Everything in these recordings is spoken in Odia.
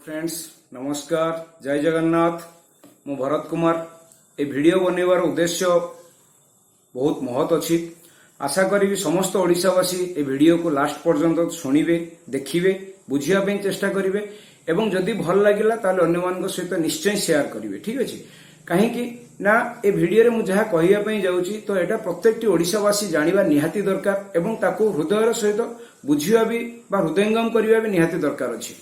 ଫ୍ରେଣ୍ଡସ୍, ନମସ୍କାର, ଜୟ ଜଗନ୍ନାଥ। ମୁଁ ଭରତ କୁମାର। ଏ ଭିଡ଼ିଓ ବନେଇବାର ଉଦ୍ଦେଶ୍ୟ ବହୁତ ମହତ ଅଛି। ଆଶା କରିବି ସମସ୍ତ ଓଡ଼ିଶାବାସୀ ଏ ଭିଡ଼ିଓକୁ ଲାଷ୍ଟ ପର୍ଯ୍ୟନ୍ତ ଶୁଣିବେ, ଦେଖିବେ, ବୁଝିବା ପାଇଁ ଚେଷ୍ଟା କରିବେ ଏବଂ ଯଦି ଭଲ ଲାଗିଲା, ତାହେଲେ ଅନ୍ୟମାନଙ୍କ ସହିତ ନିଶ୍ଚୟ ସେୟାର କରିବେ। ଠିକ ଅଛି? କାହିଁକି ନା ଏ ଭିଡ଼ିଓରେ ମୁଁ ଯାହା କହିବା ପାଇଁ ଯାଉଛି, ତ ଏଇଟା ପ୍ରତ୍ୟେକଟି ଓଡ଼ିଶାବାସୀ ଜାଣିବା ନିହାତି ଦରକାର ଏବଂ ତାକୁ ହୃଦୟର ସହିତ ବୁଝିବା ବି ବା ହୃଦୟଙ୍ଗମ କରିବା ବି ନିହାତି ଦରକାର ଅଛି।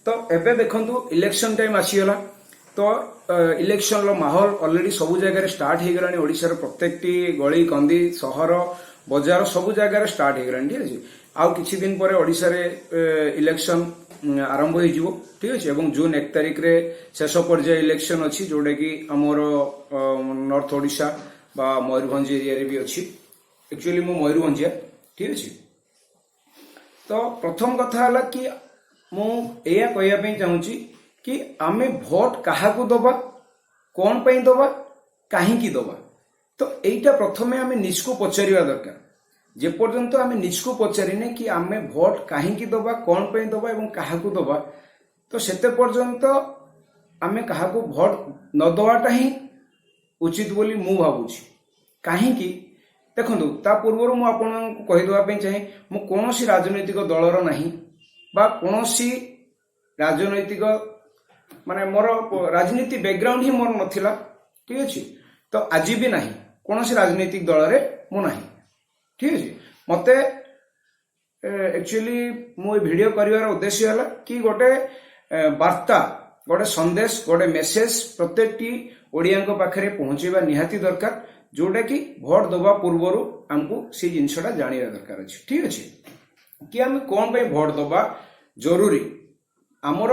ତ ଏବେ ଦେଖନ୍ତୁ, ଇଲେକ୍ସନ ଟାଇମ୍ ଆସିଗଲା। ତ ଇଲେକ୍ସନର ମାହୋଲ ଅଲରେଡି ସବୁ ଜାଗାରେ ଷ୍ଟାର୍ଟ ହେଇଗଲାଣି। ଓଡ଼ିଶାର ପ୍ରତ୍ୟେକଟି ଗଳି କନ୍ଦି, ସହର ବଜାର, ସବୁ ଜାଗାରେ ଷ୍ଟାର୍ଟ ହେଇଗଲାଣି। ଠିକ ଅଛି? ଆଉ କିଛି ଦିନ ପରେ ଓଡ଼ିଶାରେ ଇଲେକ୍ସନ ଆରମ୍ଭ ହେଇଯିବ। ଠିକ ଅଛି? ଏବଂ ଜୁନ 1 ତାରିଖରେ ଶେଷ ପର୍ଯ୍ୟାୟ ଇଲେକ୍ସନ ଅଛି, ଯୋଉଟା କି ଆମର ନର୍ଥ ଓଡ଼ିଶା ବା ମୟୂରଭଞ୍ଜ ଏରିଆରେ ବି ଅଛି। ଆକ୍ଚୁଆଲି ମୁଁ ମୟୂରଭଞ୍ଜିଆ। ଠିକ ଅଛି? ତ ପ୍ରଥମ କଥା ହେଲା କି ମୁଁ ଏଇଆ କହିବା ପାଇଁ ଚାହୁଁଛି କି ଆମେ ଭୋଟ କାହାକୁ ଦବା, କଣ ପାଇଁ ଦବା, କାହିଁକି ଦବା? ତ ଏଇଟା ପ୍ରଥମେ ଆମେ ନିଜକୁ ପଚାରିବା ଦରକାର। ଯେପର୍ଯ୍ୟନ୍ତ ଆମେ ନିଜକୁ ପଚାରିନେ କି ଆମେ ଭୋଟ କାହିଁକି ଦବା, କଣ ପାଇଁ ଦବା ଏବଂ କାହାକୁ ଦବା, ତ ସେତେ ପର୍ଯ୍ୟନ୍ତ ଆମେ କାହାକୁ ଭୋଟ ନ ଦବାଟା ହିଁ ଉଚିତ ବୋଲି ମୁଁ ଭାବୁଛି। କାହିଁକି? ଦେଖନ୍ତୁ, ତା ପୂର୍ବରୁ ମୁଁ ଆପଣଙ୍କୁ କହିଦେବା ପାଇଁ ଚାହେଁ, ମୁଁ କୌଣସି ରାଜନୈତିକ ଦଳର ନାହିଁ ବା କୌଣସି ରାଜନୈତିକ, ମାନେ ମୋର ରାଜନୀତି ବ୍ୟାକଗ୍ରାଉଣ୍ଡ ହିଁ ମୋର ନଥିଲା। ଠିକ ଅଛି? ତ ଆଜି ବି ନାହିଁ, କୌଣସି ରାଜନୈତିକ ଦଳରେ ମୁଁ ନାହିଁ। ଠିକ ଅଛି? ମତେ ଆକ୍ଚୁଆଲି ମୁଁ ଏ ଭିଡ଼ିଓ କରିବାର ଉଦ୍ଦେଶ୍ୟ ହେଲା କି ଗୋଟେ ବାର୍ତ୍ତା, ଗୋଟେ ସନ୍ଦେଶ, ଗୋଟେ ମେସେଜ ପ୍ରତ୍ୟେକଟି ଓଡ଼ିଆଙ୍କ ପାଖରେ ପହଞ୍ଚେଇବା ନିହାତି ଦରକାର, ଯୋଉଟା କି ଭୋଟ ଦେବା ପୂର୍ବରୁ ଆମକୁ ସେଇ ଜିନିଷଟା ଜାଣିବା ଦରକାର ଅଛି। ଠିକ ଅଛି? କି ଆମେ କଣ ପାଇଁ ଭୋଟ ଦେବା ଜରୁରୀ। ଆମର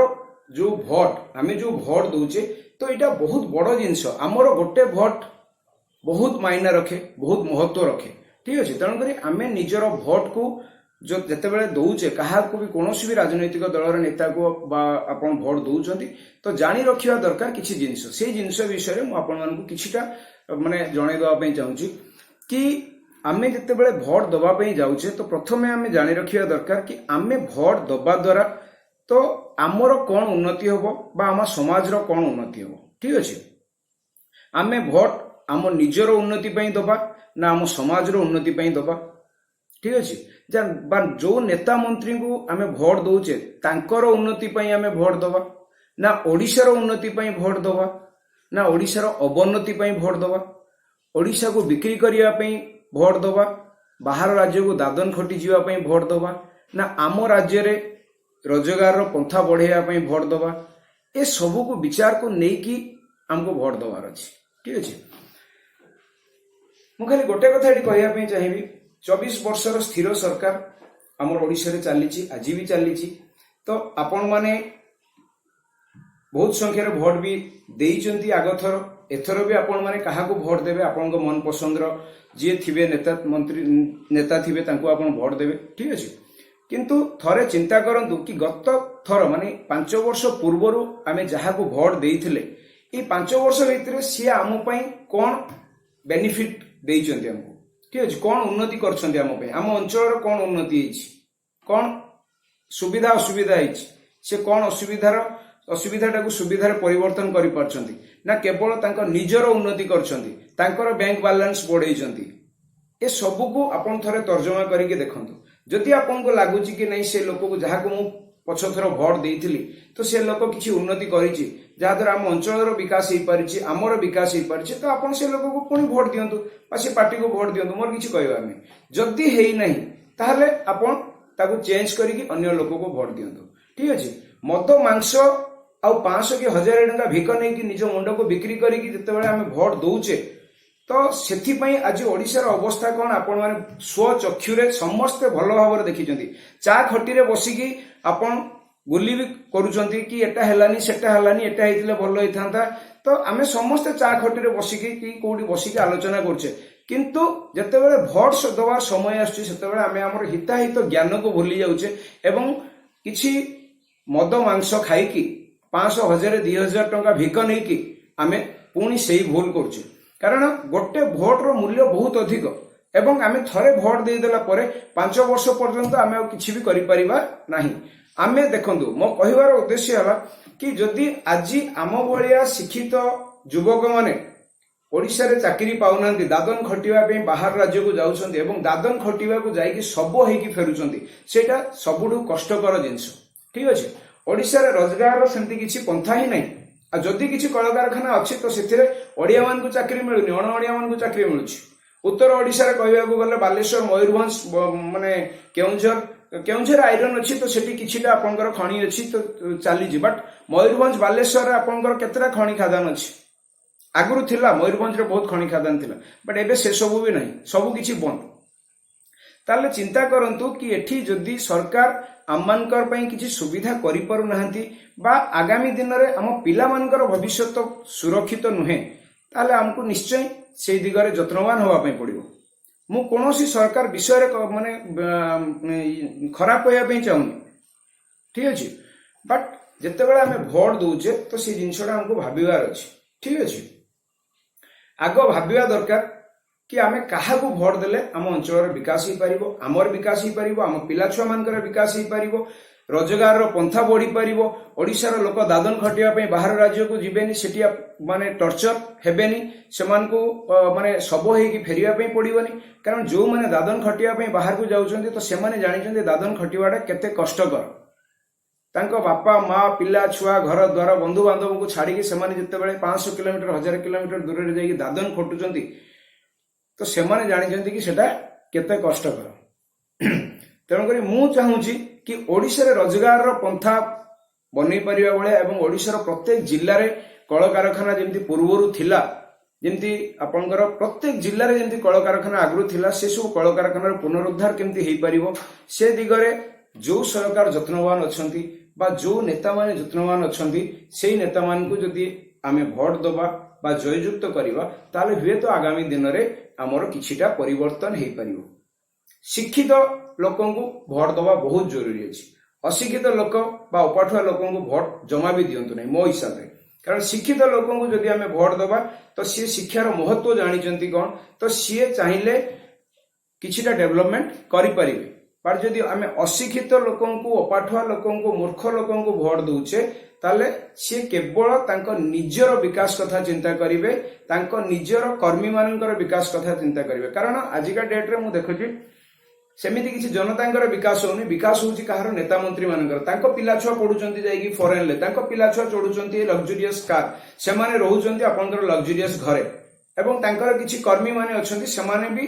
ଯୋଉ ଭୋଟ, ଆମେ ଯୋଉ ଭୋଟ ଦଉଛେ, ତ ଏଇଟା ବହୁତ ବଡ ଜିନିଷ। ଆମର ଗୋଟେ ଭୋଟ ବହୁତ ମାଇନା ରଖେ, ବହୁତ ମହତ୍ଵ ରଖେ। ଠିକ ଅଛି? ତେଣୁକରି ଆମେ ନିଜର ଭୋଟକୁ ଯେତେବେଳେ ଦଉଛେ, କାହାକୁ ବି, କୌଣସି ବି ରାଜନୈତିକ ଦଳର ନେତାକୁ ବା ଆପଣ ଭୋଟ ଦଉଛନ୍ତି, ତ ଜାଣି ରଖିବା ଦରକାର କିଛି ଜିନିଷ। ସେଇ ଜିନିଷ ବିଷୟରେ ମୁଁ ଆପଣମାନଙ୍କୁ କିଛିଟା ମାନେ ଜଣେଇ ଦେବା ପାଇଁ ଚାହୁଁଛି କି ଆମେ ଯେତେବେଳେ ଭୋଟ ଦବା ପାଇଁ ଯାଉଛେ, ତ ପ୍ରଥମେ ଆମେ ଜାଣି ରଖିବା ଦରକାର କି ଆମେ ଭୋଟ ଦବା ଦ୍ୱାରା ତ ଆମର କଣ ଉନ୍ନତି ହବ ବା ଆମ ସମାଜର କଣ ଉନ୍ନତି ହବ। ଠିକ ଅଛି? ଆମେ ଭୋଟ ଆମ ନିଜର ଉନ୍ନତି ପାଇଁ ଦବା ନା ଆମ ସମାଜର ଉନ୍ନତି ପାଇଁ ଦବା? ଠିକ ଅଛି? ବା ଯୋଉ ନେତା ମନ୍ତ୍ରୀଙ୍କୁ ଆମେ ଭୋଟ ଦଉଛେ, ତାଙ୍କର ଉନ୍ନତି ପାଇଁ ଆମେ ଭୋଟ ଦବା ନା ଓଡ଼ିଶାର ଉନ୍ନତି ପାଇଁ ଭୋଟ ଦବା ନା ଓଡ଼ିଶାର ଅବନତି ପାଇଁ ଭୋଟ ଦବା, ଓଡ଼ିଶାକୁ ବିକ୍ରି କରିବା ପାଇଁ ଭୋଟ ଦବା, ବାହାର ରାଜ୍ୟକୁ ଦାଦନ ଖଟି ଯିବା ପାଇଁ ଭୋଟ ଦବା ନା ଆମ ରାଜ୍ୟରେ ରୋଜଗାରର ପନ୍ଥା ବଢେଇବା ପାଇଁ ଭୋଟ ଦବା? ଏ ସବୁକୁ ବିଚାରକୁ ନେଇକି ଆମକୁ ଭୋଟ ଦବାର ଅଛି। ଠିକ ଅଛି? ମୁଁ ଖାଲି ଗୋଟେ କଥା ଏଠି କହିବା ପାଇଁ ଚାହିଁବି। 24 ବର୍ଷର ସ୍ଥିର ସରକାର ଆମର ଓଡ଼ିଶାରେ ଚାଲିଛି, ଆଜି ବି ଚାଲିଛି। ତ ଆପଣମାନେ ବହୁତ ସଂଖ୍ୟାରେ ଭୋଟ ବି ଦେଇଛନ୍ତି ଆଗଥର। ଏଥର ବି ଆପଣମାନେ କାହାକୁ ଭୋଟ ଦେବେ, ଆପଣଙ୍କ ମନ ପସନ୍ଦର ଯିଏ ଥିବେ, ନେତା ମନ୍ତ୍ରୀ ନେତା ଥିବେ, ତାଙ୍କୁ ଆପଣ ଭୋଟ ଦେବେ। ଠିକ ଅଛି? କିନ୍ତୁ ଥରେ ଚିନ୍ତା କରନ୍ତୁ କି ଗତ ଥର, ମାନେ 5 ବର୍ଷ ପୂର୍ବରୁ ଆମେ ଯାହାକୁ ଭୋଟ ଦେଇଥିଲେ, ଏଇ 5 ବର୍ଷ ଭିତରେ ସିଏ ଆମ ପାଇଁ କଣ ବେନିଫିଟ ଦେଇଛନ୍ତି ଆମକୁ? ଠିକ ଅଛି? କଣ ଉନ୍ନତି କରିଛନ୍ତି ଆମ ପାଇଁ? ଆମ ଅଞ୍ଚଳର କଣ ଉନ୍ନତି ହେଇଛି? କଣ ସୁବିଧା ଅସୁବିଧା ହେଇଛି? ସେ କଣ ଅସୁବିଧାଟାକୁ ସୁବିଧାରେ ପରିବର୍ତ୍ତନ କରିପାରୁଛନ୍ତି ନା କେବଳ ତାଙ୍କ ନିଜର ଉନ୍ନତି କରିଛନ୍ତି, ତାଙ୍କର ବ୍ୟାଙ୍କ ବାଲାନ୍ସ ବଢେଇଛନ୍ତି? ଏ ସବୁକୁ ଆପଣ ଥରେ ତର୍ଜମା କରିକି ଦେଖନ୍ତୁ। ଯଦି ଆପଣଙ୍କୁ ଲାଗୁଛି କି ନାଇଁ, ସେ ଲୋକକୁ ଯାହାକୁ ମୁଁ ପଛ ଥର ଭୋଟ ଦେଇଥିଲି, ତ ସେ ଲୋକ କିଛି ଉନ୍ନତି କରିଛି, ଯାହାଦ୍ୱାରା ଆମ ଅଞ୍ଚଳର ବିକାଶ ହେଇପାରିଛି, ଆମର ବିକାଶ ହେଇପାରିଛି, ତ ଆପଣ ସେ ଲୋକକୁ ପୁଣି ଭୋଟ ଦିଅନ୍ତୁ ବା ସେ ପାର୍ଟିକୁ ଭୋଟ ଦିଅନ୍ତୁ, ମୋର କିଛି କହିବାର ନାହିଁ। ଯଦି ହେଇନାହିଁ, ତାହେଲେ ଆପଣ ତାକୁ ଚେଞ୍ଜ କରିକି ଅନ୍ୟ ଲୋକକୁ ଭୋଟ ଦିଅନ୍ତୁ। ଠିକ ଅଛି? ମଦ, ମାଂସ ଆଉ 500 କି 1000 ଟଙ୍କା ଭିକ ନେଇକି ନିଜ ମୁଣ୍ଡକୁ ବିକ୍ରି କରିକି ଯେତେବେଳେ ଆମେ ଭୋଟ ଦଉଛେ, ତ ସେଥିପାଇଁ ଆଜି ଓଡ଼ିଶାର ଅବସ୍ଥା କଣ, ଆପଣମାନେ ସ୍ୱଚକ୍ଷୁରେ ସମସ୍ତେ ଭଲ ଭାବରେ ଦେଖିଛନ୍ତି। ଚା ଖଟିରେ ବସିକି ଆପଣ ଗୁଲି ବି କରୁଛନ୍ତି କି ଏଟା ହେଲାନି, ସେଟା ହେଲାନି, ଏଟା ହେଇଥିଲେ ଭଲ ହେଇଥାନ୍ତା। ତ ଆମେ ସମସ୍ତେ ଚା ଖଟିରେ ବସିକି କି କୋଉଠି ବସିକି ଆଲୋଚନା କରୁଛେ। କିନ୍ତୁ ଯେତେବେଳେ ଭୋଟ ଦେବାର ସମୟ ଆସୁଛି, ସେତେବେଳେ ଆମେ ଆମର ହିତାହିତ ଜ୍ଞାନକୁ ଭୁଲି ଯାଉଛେ ଏବଂ କିଛି ମଦ ମାଂସ ଖାଇକି, 500, 1000, 2000 ଟଙ୍କା ଭିକ ନେଇକି ଆମେ ପୁଣି ସେଇ ଭୁଲ କରୁଛେ। କାରଣ ଗୋଟେ ଭୋଟର ମୂଲ୍ୟ ବହୁତ ଅଧିକ ଏବଂ ଆମେ ଥରେ ଭୋଟ ଦେଇଦେଲା ପରେ 5 ବର୍ଷ ପର୍ଯ୍ୟନ୍ତ ଆମେ ଆଉ କିଛି ବି କରିପାରିବା ନାହିଁ। ଆମେ ଦେଖନ୍ତୁ, ମୋ କହିବାର ଉଦ୍ଦେଶ୍ୟ ହେଲା କି ଯଦି ଆଜି ଆମ ଭଳିଆ ଶିକ୍ଷିତ ଯୁବକମାନେ ଓଡ଼ିଶାରେ ଚାକିରି ପାଉନାହାନ୍ତି, ଦାଦନ ଖଟିବା ପାଇଁ ବାହାର ରାଜ୍ୟକୁ ଯାଉଛନ୍ତି ଏବଂ ଦାଦନ ଖଟିବାକୁ ଯାଇକି ଶବ ହେଇକି ଫେରୁଛନ୍ତି, ସେଇଟା ସବୁଠୁ କଷ୍ଟକର ଜିନିଷ। ଠିକ ଅଛି, ଓଡ଼ିଶାରେ ରୋଜଗାରର ସେମିତି କିଛି ପନ୍ଥା ହିଁ ନାହିଁ। ଆଉ ଯଦି କିଛି କଳକାରଖାନା ଅଛି, ତ ସେଥିରେ ଓଡ଼ିଆମାନଙ୍କୁ ଚାକିରି ମିଳୁନି, ଅଣ ଓଡ଼ିଆମାନଙ୍କୁ ଚାକିରି ମିଳୁଛି। ଉତ୍ତର ଓଡ଼ିଶାରେ କହିବାକୁ ଗଲେ ବାଲେଶ୍ୱର, ମୟୂରଭଞ୍ଜ, ମାନେ କେଉଁଝର। କେଉଁଝର ଆଇରନ୍ ଅଛି, ତ ସେଠି କିଛିଟା ଆପଣଙ୍କର ଖଣି ଅଛି, ତ ଚାଲିଛି। ବଟ୍ ମୟୂରଭଞ୍ଜ, ବାଲେଶ୍ୱରରେ ଆପଣଙ୍କର କେତେଟା ଖଣି ଖାଦାନ ଅଛି? ଆଗରୁ ଥିଲା, ମୟୂରଭଞ୍ଜରେ ବହୁତ ଖଣି ଖାଦାନ ଥିଲା, ବଟ୍ ଏବେ ସେସବୁ ବି ନାହିଁ, ସବୁ କିଛି ବନ୍ଦ। ତାହେଲେ ଚିନ୍ତା କରନ୍ତୁ କି ଏଠି ଯଦି ସରକାର ଆମମାନଙ୍କର ପାଇଁ କିଛି ସୁବିଧା କରିପାରୁନାହାନ୍ତି ବା ଆଗାମୀ ଦିନରେ ଆମ ପିଲାମାନଙ୍କର ଭବିଷ୍ୟତ ସୁରକ୍ଷିତ ନୁହେଁ, ତାହେଲେ ଆମକୁ ନିଶ୍ଚୟ ସେଇ ଦିଗରେ ଯତ୍ନବାନ ହେବା ପାଇଁ ପଡ଼ିବ। ମୁଁ କୌଣସି ସରକାର ବିଷୟରେ ମାନେ ଖରାପ କହିବା ପାଇଁ ଚାହୁଁନି, ଠିକ ଅଛି, ବଟ୍ ଯେତେବେଳେ ଆମେ ଭୋଟ ଦଉଛେ, ତ ସେଇ ଜିନିଷଟା ଆମକୁ ଭାବିବାର ଅଛି। ଠିକ ଅଛି, ଆଗ ଭାବିବା ଦରକାର କି ଆମେ କାହାକୁ ଭୋଟ ଦେଲେ ଆମ ଅଞ୍ଚଳର ବିକାଶ ହେଇପାରିବ, ଆମର ବିକାଶ ହେଇପାରିବ, ଆମ ପିଲା ଛୁଆମାନଙ୍କର ବିକାଶ ହେଇପାରିବ, ରୋଜଗାରର ପନ୍ଥା ବଢିପାରିବ, ଓଡ଼ିଶାର ଲୋକ ଦାଦନ ଖଟିବା ପାଇଁ ବାହାର ରାଜ୍ୟକୁ ଯିବେନି, ସେଠି ମାନେ ଟର୍ଚର ହେବେନି, ସେମାନଙ୍କୁ ମାନେ ଶବ ହେଇକି ଫେରିବା ପାଇଁ ପଡ଼ିବନି। କାରଣ ଯୋଉମାନେ ଦାଦନ ଖଟିବା ପାଇଁ ବାହାରକୁ ଯାଉଛନ୍ତି, ତ ସେମାନେ ଜାଣିଛନ୍ତି ଦାଦନ ଖଟିବାଟା କେତେ କଷ୍ଟକର। ତାଙ୍କ ବାପା ମା, ପିଲା ଛୁଆ, ଘର ଦ୍ୱାର, ବନ୍ଧୁବାନ୍ଧବଙ୍କୁ ଛାଡ଼ିକି ସେମାନେ ଯେତେବେଳେ 500 କିଲୋମିଟର, 1000 କିଲୋମିଟର ଦୂରରେ ଯାଇକି ଦାଦନ ଖଟୁଛନ୍ତି, ତ ସେମାନେ ଜାଣିଛନ୍ତି କି ସେଟା କେତେ କଷ୍ଟକର। ତେଣୁକରି ମୁଁ ଚାହୁଁଛି କି ଓଡ଼ିଶାରେ ରୋଜଗାରର ପନ୍ଥା ବନେଇ ପାରିବା ଭଳିଆ ଏବଂ ଓଡ଼ିଶାର ପ୍ରତ୍ୟେକ ଜିଲ୍ଲାରେ କଳକାରଖାନା ଯେମିତି ପୂର୍ବରୁ ଥିଲା, ଯେମିତି ଆପଣଙ୍କର ପ୍ରତ୍ୟେକ ଜିଲ୍ଲାରେ ଯେମିତି କଳକାରଖାନା ଆଗରୁ ଥିଲା, ସେସବୁ କଳକାରଖାନାର ପୁନରୁଦ୍ଧାର କେମିତି ହେଇପାରିବ, ସେ ଦିଗରେ ଯୋଉ ସରକାର ଯତ୍ନବାନ ଅଛନ୍ତି ବା ଯୋଉ ନେତାମାନେ ଯତ୍ନବାନ ଅଛନ୍ତି, ସେଇ ନେତାମାନଙ୍କୁ ଯଦି ଆମେ ଭୋଟ ଦବା ବା ଜୟଯୁକ୍ତ କରିବା, ତାହେଲେ ହୁଏତ ଆଗାମୀ ଦିନରେ ଆମର କିଛିଟା ପରିବର୍ତ୍ତନ ହେଇପାରିବ। ଶିକ୍ଷିତ ଲୋକଙ୍କୁ ଭୋଟ ଦବା ବହୁତ ଜରୁରୀ ଅଛି। ଅଶିକ୍ଷିତ ଲୋକ ବା ଅପାଠୁଆ ଲୋକଙ୍କୁ ଭୋଟ ଜମା ବି ଦିଅନ୍ତୁ ନାହିଁ ମୋ ହିସାବରେ। କାରଣ ଶିକ୍ଷିତ ଲୋକଙ୍କୁ ଯଦି ଆମେ ଭୋଟ ଦବା, ତ ସିଏ ଶିକ୍ଷାର ମହତ୍ଵ ଜାଣିଛନ୍ତି କଣ, ତ ସିଏ ଚାହିଁଲେ କିଛିଟା ଡେଭଲପମେଣ୍ଟ କରିପାରିବେ। ବଟ୍ ଯଦି ଆମେ ଅଶିକ୍ଷିତ ଲୋକଙ୍କୁ, ଅପାଠୁଆ ଲୋକଙ୍କୁ, ମୂର୍ଖ ଲୋକଙ୍କୁ ଭୋଟ ଦଉଛେ, ତାହେଲେ ସିଏ କେବଳ ତାଙ୍କ ନିଜର ବିକାଶ କଥା ଚିନ୍ତା କରିବେ, ତାଙ୍କ ନିଜର କର୍ମୀମାନଙ୍କର ବିକାଶ କଥା ଚିନ୍ତା କରିବେ। କାରଣ ଆଜିକା ଡେଟ୍ରେ ମୁଁ ଦେଖୁଛି, ସେମିତି କିଛି ଜନତାଙ୍କର ବିକାଶ ହଉନି। ବିକାଶ ହଉଛି କାହାର? ନେତା ମନ୍ତ୍ରୀ ମାନଙ୍କର। ତାଙ୍କ ପିଲା ଛୁଆ ପଢୁଛନ୍ତି ଯାଇକି ଫରେନରେ, ତାଙ୍କ ପିଲା ଛୁଆ ଚଢୁଛନ୍ତି ଲକ୍ଜୁରିୟସ କାର, ସେମାନେ ରହୁଛନ୍ତି ଆପଣଙ୍କର ଲକ୍ଜୁରିୟସ ଘରେ ଏବଂ ତାଙ୍କର କିଛି କର୍ମୀ ମାନେ ଅଛନ୍ତି, ସେମାନେ ବି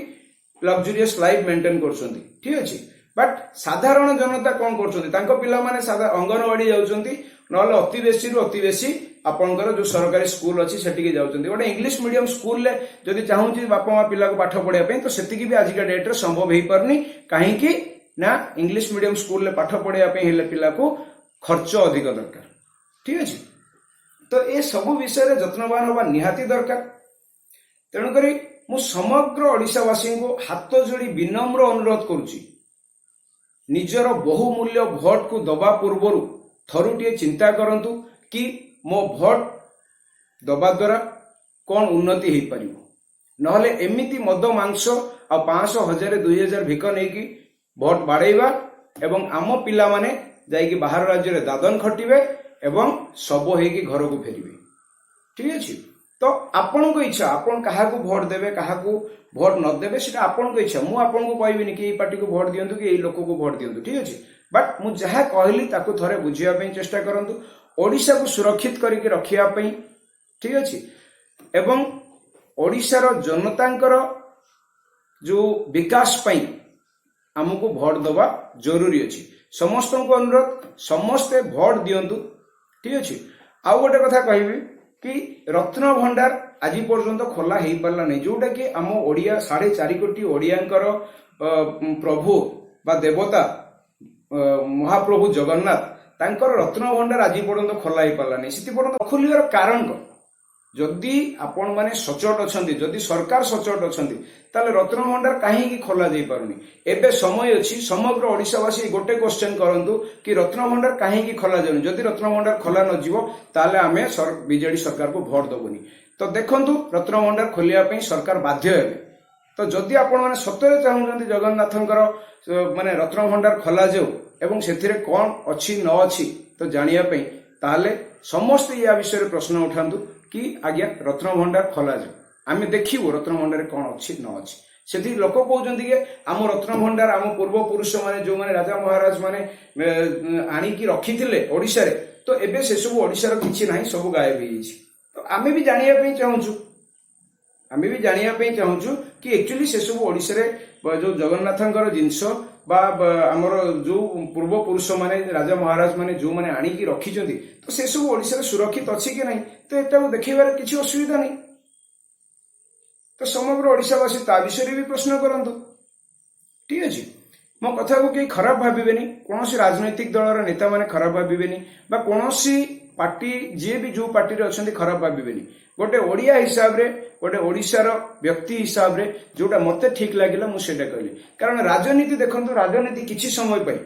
ଲକ୍ଜୁରିୟସ ଲାଇଫ ମେଣ୍ଟେନ କରୁଛନ୍ତି। ଠିକ ଅଛି, ବଟ୍ ସାଧାରଣ ଜନତା କଣ କରୁଛନ୍ତି? ତାଙ୍କ ପିଲାମାନେ ସାଧା ଅଙ୍ଗନବାଡି ଯାଉଛନ୍ତି, ନହେଲେ ଅତି ବେଶୀରୁ ଅତି ବେଶୀ ଆପଣଙ୍କର ଯୋଉ ସରକାରୀ ସ୍କୁଲ ଅଛି, ସେଠିକି ଯାଉଛନ୍ତି। ଗୋଟେ ଇଂଲିଶ ମିଡିୟମ ସ୍କୁଲରେ ଯଦି ଚାହୁଁଛି ବାପା ମା ପିଲାକୁ ପାଠ ପଢିବା ପାଇଁ, ତ ସେତିକି ବି ଆଜିକା ଡେଟ୍ରେ ସମ୍ଭବ ହେଇପାରୁନି। କାହିଁକି ନା ଇଂଲିଶ ମିଡିୟମ ସ୍କୁଲରେ ପାଠ ପଢିବା ପାଇଁ ହେଲେ ପିଲାକୁ ଖର୍ଚ୍ଚ ଅଧିକ ଦରକାର। ଠିକ ଅଛି, ତ ଏ ସବୁ ବିଷୟରେ ଯତ୍ନବାନ ହବା ନିହାତି ଦରକାର। ତେଣୁକରି ମୁଁ ସମଗ୍ର ଓଡ଼ିଶାବାସୀଙ୍କୁ ହାତ ଯୋଡ଼ି ବିନମ୍ର ଅନୁରୋଧ କରୁଛି, ନିଜର ବହୁମୂଲ୍ୟ ଭୋଟକୁ ଦବା ପୂର୍ବରୁ ଥରୁଟିଏ ଚିନ୍ତା କରନ୍ତୁ କି ମୋ ଭୋଟ ଦବା ଦ୍ୱାରା କଣ ଉନ୍ନତି ହେଇପାରିବ। ନହେଲେ ଏମିତି ମଦ, ମାଂସ ଆଉ 500, 1000, 2000 ଭିକ ନେଇକି ଭୋଟ ବାଡେଇବା ଏବଂ ଆମ ପିଲାମାନେ ଯାଇକି ବାହାର ରାଜ୍ୟରେ ଦାଦନ ଖଟିବେ ଏବଂ ଶବ ହେଇକି ଘରକୁ ଫେରିବେ। ଠିକ ଅଛି, ତ ଆପଣଙ୍କ ଇଚ୍ଛା, ଆପଣ କାହାକୁ ଭୋଟ ଦେବେ, କାହାକୁ ଭୋଟ ନ ଦେବେ, ସେଟା ଆପଣଙ୍କ ଇଚ୍ଛା। ମୁଁ ଆପଣଙ୍କୁ କହିବିନି କି ଏଇ ପାର୍ଟିକୁ ଭୋଟ ଦିଅନ୍ତୁ କି ଏଇ ଲୋକକୁ ଭୋଟ ଦିଅନ୍ତୁ। ଠିକ ଅଛି, ବଟ୍ ମୁଁ ଯାହା କହିଲି ତାକୁ ଥରେ ବୁଝିବା ପାଇଁ ଚେଷ୍ଟା କରନ୍ତୁ, ଓଡ଼ିଶାକୁ ସୁରକ୍ଷିତ କରିକି ରଖିବା ପାଇଁ। ଠିକ ଅଛି, ଏବଂ ଓଡ଼ିଶାର ଜନତାଙ୍କର ଯୋଉ ବିକାଶ ପାଇଁ ଆମକୁ ଭୋଟ ଦେବା ଜରୁରୀ ଅଛି। ସମସ୍ତଙ୍କୁ ଅନୁରୋଧ, ସମସ୍ତେ ଭୋଟ ଦିଅନ୍ତୁ। ଠିକ ଅଛି, ଆଉ ଗୋଟେ କଥା କହିବି କି ରତ୍ନ ଭଣ୍ଡାର ଆଜି ପର୍ଯ୍ୟନ୍ତ ଖୋଲା ହେଇପାରିଲା ନାହିଁ, ଯୋଉଟା କି ଆମ ଓଡ଼ିଆ 4.5 କୋଟି ଓଡ଼ିଆଙ୍କର ପ୍ରଭୁ ବା ଦେବତା ମହାପ୍ରଭୁ ଜଗନ୍ନାଥ, ତାଙ୍କର ରତ୍ନ ଭଣ୍ଡାର ଆଜି ପର୍ଯ୍ୟନ୍ତ ଖୋଲା ହେଇପାରିଲା ନାହିଁ। ସେଥି ପର୍ଯ୍ୟନ୍ତ ଖୋଲିବାର କାରଣ କଣ? ଯଦି ଆପଣମାନେ ସଚୋଟ ଅଛନ୍ତି, ଯଦି ସରକାର ସଚୋଟ ଅଛନ୍ତି, ତାହେଲେ ରତ୍ନଭଣ୍ଡାର କାହିଁକି ଖୋଲା ଯାଇପାରୁନି? ଏବେ ସମୟ ଅଛି, ସମଗ୍ର ଓଡ଼ିଶାବାସୀ ଗୋଟେ କ୍ୱେଶ୍ଚନ କରନ୍ତୁ କି ରତ୍ନଭଣ୍ଡାର କାହିଁକି ଖୋଲା ଯାଉନି? ଯଦି ରତ୍ନଭଣ୍ଡାର ଖୋଲା ନଯିବ, ତାହେଲେ ଆମେ ବିଜେଡି ସରକାରକୁ ଭୋଟ ଦବୁନି। ତ ଦେଖନ୍ତୁ, ରତ୍ନଭଣ୍ଡାର ଖୋଲିବା ପାଇଁ ସରକାର ବାଧ୍ୟ ହେବେ। ତ ଯଦି ଆପଣମାନେ ସତରେ ଚାହୁଁଛନ୍ତି ଜଗନ୍ନାଥଙ୍କର ମାନେ ରତ୍ନଭଣ୍ଡାର ଖୋଲାଯାଉ ଏବଂ ସେଥିରେ କ'ଣ ଅଛି ନ ଅଛି ତ ଜାଣିବା ପାଇଁ, ତାହେଲେ ସମସ୍ତେ ୟା ବିଷୟରେ ପ୍ରଶ୍ନ ଉଠାନ୍ତୁ କି ଆଜ୍ଞା, ରତ୍ନଭଣ୍ଡାର ଖୋଲାଯାଉ, ଆମେ ଦେଖିବୁ ରତ୍ନଭଣ୍ଡାରରେ କ'ଣ ଅଛି ନ ଅଛି। ସେଠି ଲୋକ କହୁଛନ୍ତି କି ଆମ ରତ୍ନଭଣ୍ଡାର ଆମ ପୂର୍ବପୁରୁଷ ମାନେ, ଯୋଉମାନେ ରାଜା ମହାରାଜ ମାନେ ଆଣିକି ରଖିଥିଲେ ଓଡ଼ିଶାରେ, ତ ଏବେ ସେସବୁ ଓଡ଼ିଶାର କିଛି ନାହିଁ, ସବୁ ଗାୟବ ହେଇଯାଇଛି। ତ ଆମେ ବି ଜାଣିବା ପାଇଁ ଚାହୁଁଛୁ, ଆମେ ବି ଜାଣିବା ପାଇଁ ଚାହୁଁଛୁ କି ଆକ୍ଚୁଆଲି ସେସବୁ ଓଡ଼ିଶାରେ ଯୋଉ ଜଗନ୍ନାଥଙ୍କର ଜିନିଷ ବା ଆମର ଯୋଉ ପୂର୍ବପୁରୁଷ ମାନେ, ରାଜା ମହାରାଜ ମାନେ ଯୋଉମାନେ ଆଣିକି ରଖିଛନ୍ତି, ତ ସେସବୁ ଓଡ଼ିଶାରେ ସୁରକ୍ଷିତ ଅଛି କି ନାହିଁ, ତ ଏଟାକୁ ଦେଖେଇବାରେ କିଛି ଅସୁବିଧା ନାହିଁ। ତ ସମଗ୍ର ଓଡ଼ିଶାବାସୀ ତା ବିଷୟରେ ବି ପ୍ରଶ୍ନ କରନ୍ତୁ। ଠିକ ଅଛି, ମୋ କଥାକୁ କେହି ଖରାପ ଭାବିବେନି, କୌଣସି ରାଜନୈତିକ ଦଳର ନେତାମାନେ ଖରାପ ଭାବିବେନି ବା କୌଣସି ପାର୍ଟି, ଯିଏ ବି ଯୋଉ ପାର୍ଟିରେ ଅଛନ୍ତି, ଖରାପ ଭାବିବେନି। ଗୋଟେ ଓଡ଼ିଆ ହିସାବରେ, ଗୋଟେ ଓଡ଼ିଶାର ବ୍ୟକ୍ତି ହିସାବରେ ଯୋଉଟା ମତେ ଠିକ ଲାଗିଲା, ମୁଁ ସେଇଟା କହିଲି। କାରଣ ରାଜନୀତି, ଦେଖନ୍ତୁ, ରାଜନୀତି କିଛି ସମୟ ପାଇଁ,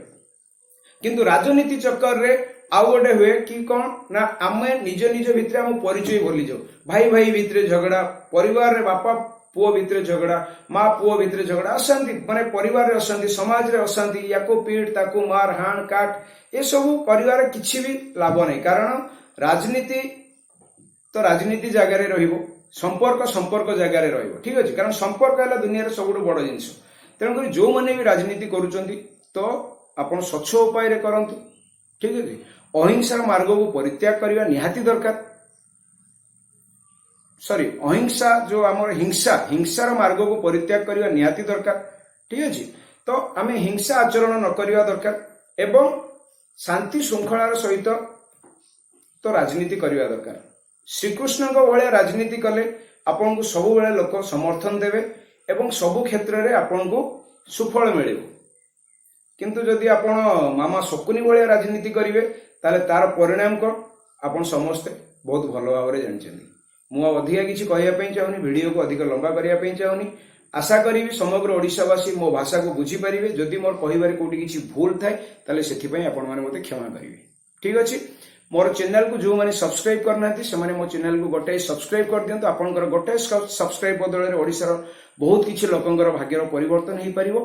କିନ୍ତୁ ରାଜନୀତି ଚକ୍କରରେ ଆଉ ଗୋଟେ ହୁଏ କି କଣ ନା ଆମେ ନିଜ ନିଜ ଭିତରେ ଆମ ପରିଚୟ ଭୁଲିଯାଉ। ଭାଇ ଭାଇ ଭିତରେ ଝଗଡା, ପରିବାରରେ ବାପା ପୁଅ ଭିତରେ ଝଗଡା, ମା ପୁଅ ଭିତରେ ଝଗଡା, ଅଶାନ୍ତି, ମାନେ ପରିବାରରେ ଅଶାନ୍ତି, ସମାଜରେ ଅଶାନ୍ତି, ୟାକୁ ପିଟ, ତାକୁ ମାର, ହାଣ କାଟ, ଏସବୁ କରିବାର କିଛି ବି ଲାଭ ନାହିଁ। କାରଣ ରାଜନୀତି ତ ରାଜନୀତି ଜାଗାରେ ରହିବ, ସମ୍ପର୍କ ସମ୍ପର୍କ ଜାଗାରେ ରହିବ। ଠିକ ଅଛି, କାରଣ ସମ୍ପର୍କ ହେଲା ଦୁନିଆର ସବୁଠୁ ବଡ ଜିନିଷ। ତେଣୁକରି ଯୋଉମାନେ ବି ରାଜନୀତି କରୁଛନ୍ତି, ତ ଆପଣ ସ୍ୱଚ୍ଛ ଉପାୟରେ କରନ୍ତୁ। ଠିକ ଅଛି, ଅହିଂସାର ମାର୍ଗକୁ ପରିତ୍ୟାଗ କରିବା ନିହାତି ଦରକାର। ସରି, ଅହିଂସା ଯୋଉ ଆମର ହିଂସା, ହିଂସାର ମାର୍ଗକୁ ପରିତ୍ୟାଗ କରିବା ନିହାତି ଦରକାର। ଠିକ ଅଛି, ତ ଆମେ ହିଂସା ଆଚରଣ ନ କରିବା ଦରକାର ଏବଂ ଶାନ୍ତି ଶୃଙ୍ଖଳାର ସହିତ ତ ରାଜନୀତି କରିବା ଦରକାର। ଶ୍ରୀକୃଷ୍ଣଙ୍କ ଭଳିଆ ରାଜନୀତି କଲେ ଆପଣଙ୍କୁ ସବୁବେଳେ ଲୋକ ସମର୍ଥନ ଦେବେ ଏବଂ ସବୁ କ୍ଷେତ୍ରରେ ଆପଣଙ୍କୁ ସୁଫଳ ମିଳିବ। କିନ୍ତୁ ଯଦି ଆପଣ ମାମା ଶକୁନି ଭଳିଆ ରାଜନୀତି କରିବେ, ତାହେଲେ ତାର ପରିଣାମ କଣ, ଆପଣ ସମସ୍ତେ ବହୁତ ଭଲ ଭାବରେ ଜାଣିଛନ୍ତି। ମୁଁ ଆଉ ଅଧିକା କିଛି କହିବା ପାଇଁ ଚାହୁଁନି, ଭିଡ଼ିଓକୁ ଅଧିକ ଲମ୍ବା କରିବା ପାଇଁ ଚାହୁଁନି। ଆଶା କରିବି ସମଗ୍ର ଓଡ଼ିଶାବାସୀ ମୋ ଭାଷାକୁ ବୁଝିପାରିବେ। ଯଦି ମୋର କହିବାରେ କୋଉଠି କିଛି ଭୁଲ ଥାଏ, ତାହେଲେ ସେଥିପାଇଁ ଆପଣମାନେ ମୋତେ କ୍ଷମା କରିବେ। ଠିକ ଅଛି, ମୋର ଚ୍ୟାନେଲକୁ ଯେଉଁମାନେ ସବସ୍କ୍ରାଇବ କରିନାହାନ୍ତି, ସେମାନେ ମୋ ଚ୍ୟାନେଲକୁ ଗୋଟାଏ ସବସ୍କ୍ରାଇବ କରିଦିଅନ୍ତୁ। ଆପଣଙ୍କର ଗୋଟାଏ ସବସ୍କ୍ରାଇବ ବଦଳରେ ଓଡ଼ିଶାର ବହୁତ କିଛି ଲୋକଙ୍କର ଭାଗ୍ୟର ପରିବର୍ତ୍ତନ ହେଇପାରିବ।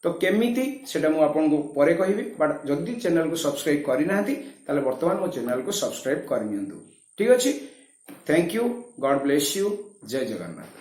ତ କେମିତି, ସେଟା ମୁଁ ଆପଣଙ୍କୁ ପରେ କହିବି। ବଟ୍ ଯଦି ଚ୍ୟାନେଲକୁ ସବସ୍କ୍ରାଇବ କରିନାହାନ୍ତି, ତାହେଲେ ବର୍ତ୍ତମାନ ମୋ ଚ୍ୟାନେଲକୁ ସବସ୍କ୍ରାଇବ କରିନିଅନ୍ତୁ। ଠିକ ଅଛି, thank you, God bless you, Jay Jagannath.